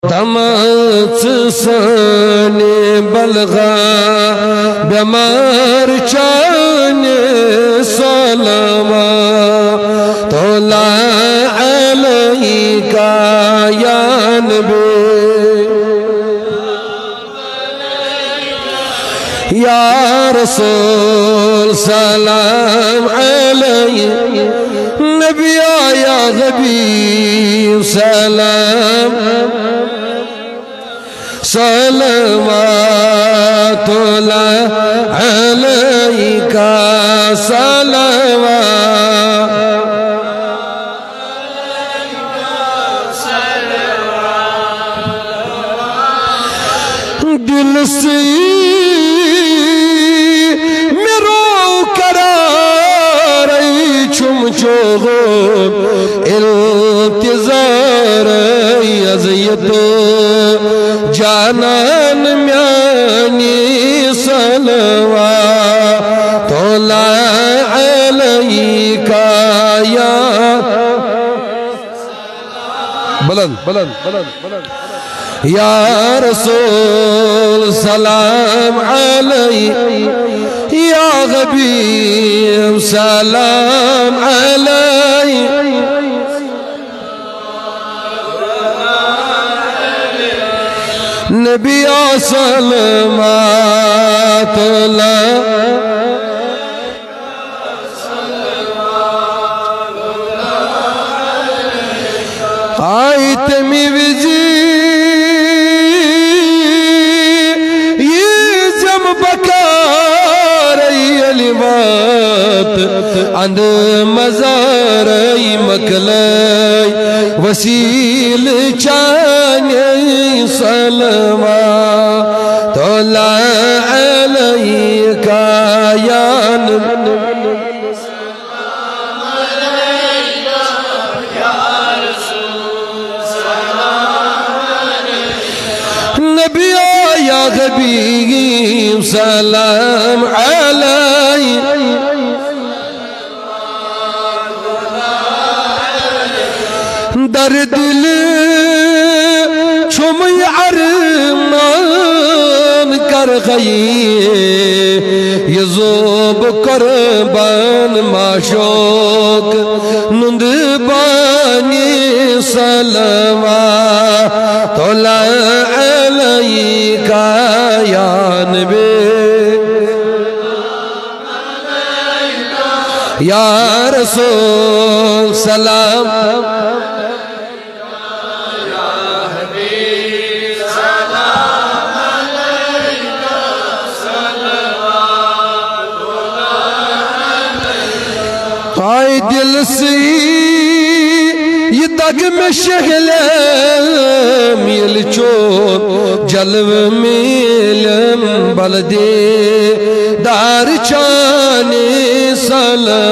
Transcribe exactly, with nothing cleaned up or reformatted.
تمام سانہِ بلغا بیمار چانہِ صلوات اللہ علیکا یا نبی۔ یا رسول سلام علیک، نبی یا حبیب سلام، صلوات اللہ علیک، صلوات۔ دل سی میرو قرار چھم چوغو انتظار، اذیت جانان میانی صلوات اللہ علیک یا بلند، بلند، بلند، بلند۔ یا رسول سلام علیک، یا حبیب سلام علیک، نبی صلوات اللہ۔ آئی تمی وزی یہ جم بکار علی وات اند مزار مکلئی وسیل چانی صلوات اللہ علیک یا نبی۔ نبی یا حبیب سلام علیک۔ در دل چوم ارمان کر گئی، یہ زوب قربان معشوق نند بانی صلوات اللہ علیک یا نبی۔ یا رسول سلام۔ آئی دل سی یہ دگ میں شہلم یل چون جلو میلم بلدی دار چانی سلام۔